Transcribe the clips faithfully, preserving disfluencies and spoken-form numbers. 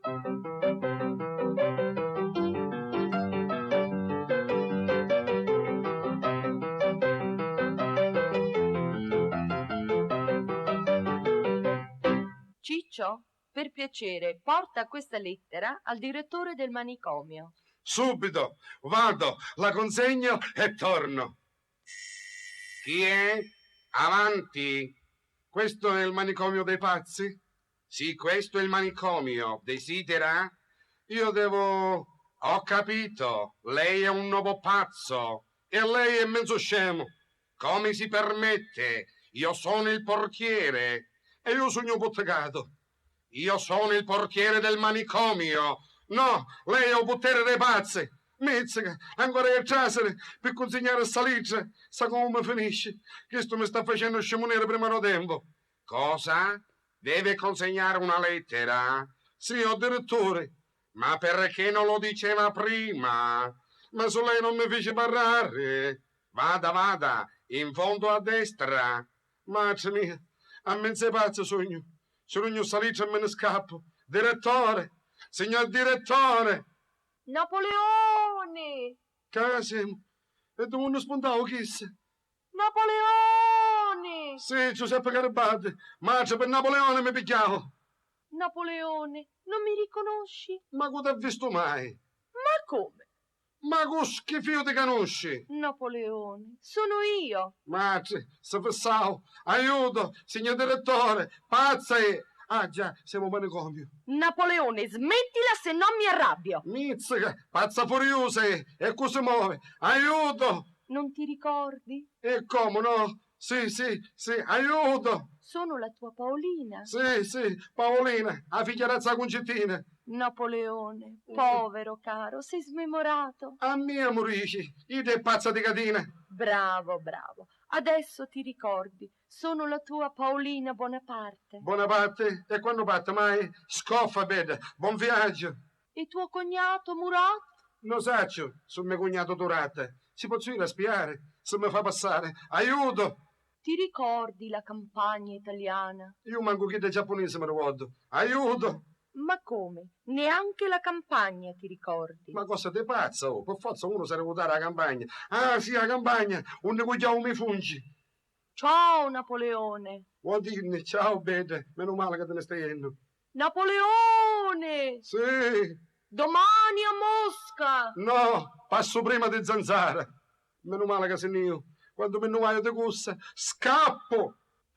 Ciccio, per piacere, porta questa lettera al direttore del manicomio. Subito, vado, la consegno e torno. Chi è? Avanti! Questo è il manicomio dei pazzi? Sì, questo è il manicomio. Desidera? Io devo... Ho capito, lei è un nuovo pazzo e lei è mezzo scemo. Come si permette? Io sono il portiere e io sugnu un puttecato. Io sono il portiere del manicomio. No, lei è un puttere dei pazzi. Mizzica, ancora è trasere per consegnare sta lettera. Sa come finisce? Questo mi sta facendo scimunire prima di tempo. Cosa? Deve consegnare una lettera? Sì, o direttore. Ma perché non lo diceva prima? Ma su lei non mi fece parlare. Vada, vada, in fondo a destra. Matri mia, a mezza pazza sugnu. Ci rugnu sta lettera e me ne scappo. Direttore! Signor direttore! Napoleone! Ca semu? E di unni spuntau chissi? Napoleone! Sì, Giuseppe Garibaldi. Matri, per Napoleone mi pigghiau. Napoleone, non mi riconosci? Ma cu t'ha vistu mai? Ma come? Ma cu schifiu ti canusci? Napoleone, sono io! Matri, si fissau! Aiuto, signor direttore! Pazza è! Ah, già, siamo a manicomio. Napoleone, smettila, se no mi arrabbio! Mizzica, pazza furiusa è! E cu si movi! Aiuto! Non ti ricordi? E come no? Sì, sì, sì, aiuto! Sono la tua Paolina. Sì, sì, Paolina, a figghia razza Cuncittina. Napoleone, povero caro, sei smemorato. A mia mu dici, idda è pazza di catina. Bravo, bravo. Adesso ti ricordi, sono la tua Paolina Bonaparte. Bonaparte? E quannu parte mai? Scoffa, bedda. Buon viaggio. E tuo cognato Murat? No sacciu su me cugnatu Turat. Ci pozzu iri a spiari? Si mi fa passari. Aiuto! Ti ricordi la campagna italiana? Iu mancu chidda giappunisi mi ricordu. Aiuto! Ma come? Neanche la campagna ti ricordi? Ma cosa di pazza, oh? Per forza unu s'ha ricurdari a campagna. Ah, sì, a campagna, unni cugghiau mi fungi. Ciao, Napoleone! Vuò dirni, ciao, bedda, menu mali ca ti ni stai jennu. Napoleone! Sì! Domani a Mosca! No, passu prima di Zanzara. Menu mali ca si nni iu. Quantu mi nnu vaiu di cussa, scappu!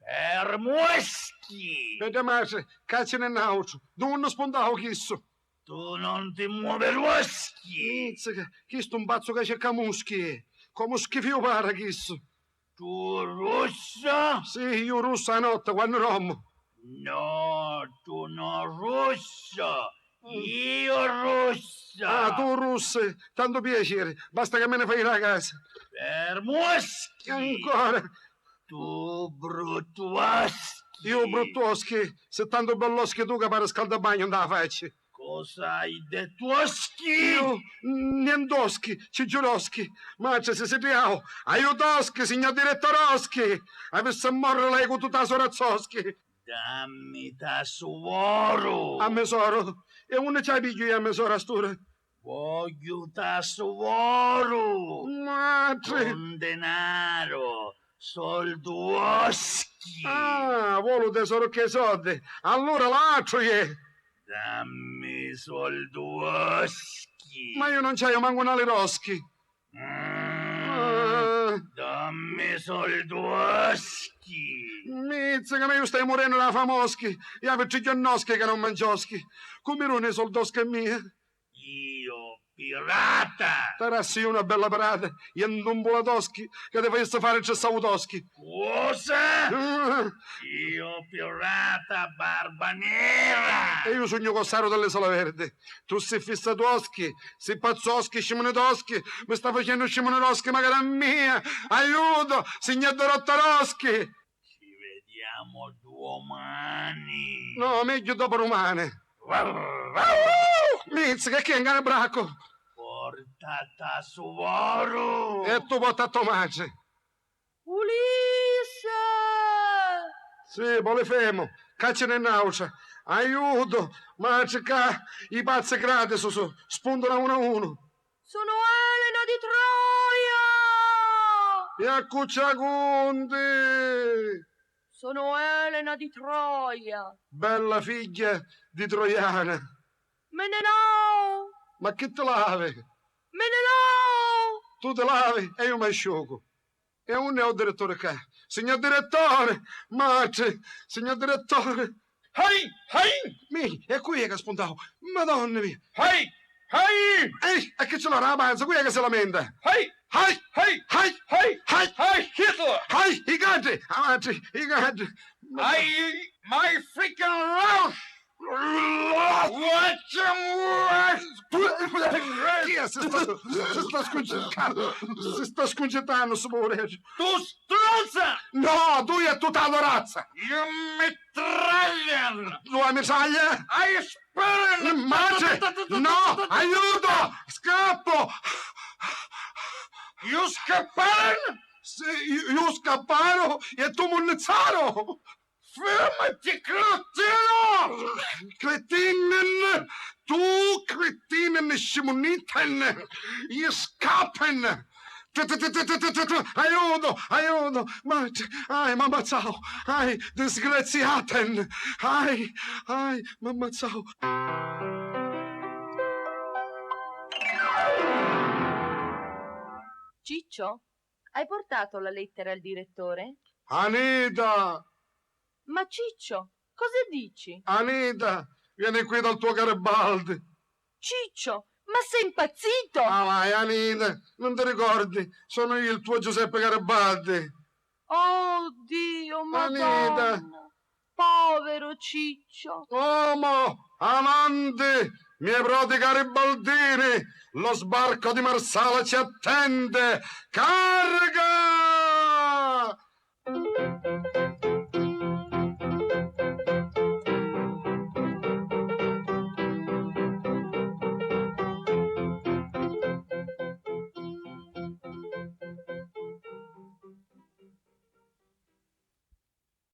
Fermuoschi! Bedda matri, cacciani n'autru. D'unni spuntau chissu? Tu non ti muoveruoschi! Mizzica, chistu un pazzu ca cerca muschi è. Comu schifiu para chissu! Tu russa? Sì, iu russa a notti, quannu dormu. No, tu non russo, io russo! Ah, tu russi, tantu piaciri, basta ca mi ni fai iri a casa. Fermuoschi! Ancora! Tu bruttuoschi! Iu bruttuoschi? Si tantu belloschi tu ca pari scaldabagnu nta la facci. Cosa hai dettuoschi? Iu nientoschi, ci giuroschi. Matri, si siddiau, aiutoschi, signor direttoroschi! Avissi a morri lei cu tutta la so razzoschi! Dammi ta suvoru! A me soru? E unni ci a pigghiu iu a me soru a st'ura? Vogghiu ta suvoru! Matri! Un denaro, solduoschi! Ah, voli u tesoru cchê soddi? Allura latru iè! Dammi solduoschi! Ma iu non ci haiu mancu na liroschi! Mm, dammi solduoschi! Mizzica, ma iu staiu murennu dâ famoschi, iavi tri jornoschi ca non mancioschi, cu mi duni i soldoschi a mia? Io pirata! Tarassi iu na bella pirata, jentu un bulatoschi, ca ti facissi fari tri sautoschi! Cosa? Ah! Io pirata barba nera! E iu sugnu cossaru dell'Isola Verdi! Tu si fissatuoschi, si pazzoschi, scimunitoschi, mi sta facennu scimuniroschi macari a mia! Aiuto, signor Dorottaroschi! Ci vediamo domani! No, megghiu dopu rumani! Mizzica, chi è un cane braccu? Porta ta suvoru! E tu porta a to matri! Ulisse! Sì, Polifemo, cacciani n'autra. Aiuto! Matri, ccà i pazzi grati su, su, spuntanu a unu a unu. Sono Elena di Troia! E a cu ci a cunti? Sono Elena di Troia. Bella figghia di Troiana. Me ne lavo! Ma chi ti lavi? Me ne lavo! Tu ti lavi e io mi asciugu. E unni è u direttore ccà? Signor direttore! Matri! Signor direttore! Hai! Hai! Mi, e cu è ca spuntau? Madonna mia! Hai! Hai! Ehi, e chi ci l'ora la panza? Cu è ca si lamenta? Hai! Hai! Hai! Hai! Hai! Hai! Hai! Hitler! Hai! I gaddi! Avanti, i gaddi! Hai! My freaking louse! What? Chi è? Si sta, si sta scuncintannu, si sta scuncintannu, stu puvureddu. Tu struzza! No, tu e tutta la to razza! You mitraglia! Tu hai mitraglia? I spilling! Matri! No! Aiuto! Scappo! You scapping? Sì, io scapparo e tu munnizzaru! Fermati, cretino! Cretinin! Tu cretinin scimuniten! Io scappin! Aiuto! Aiuto! Matri! Ai, m'ammazzau! Ai, disgraziaten! Ai! Ai, m'ammazzau! Ciccio, hai portato la lettera al direttore? Anita! Ma Ciccio, cosa dici? Anita, vieni qui dal tuo Garibaldi. Ciccio, ma sei impazzito? Ah, vai, Anita, non ti ricordi? Sono io, il tuo Giuseppe Garibaldi. Oh Dio, Anita. Madonna. Povero Ciccio. Omo, avanti, miei proti garibaldini, lo sbarco di Marsala ci attende. Carga!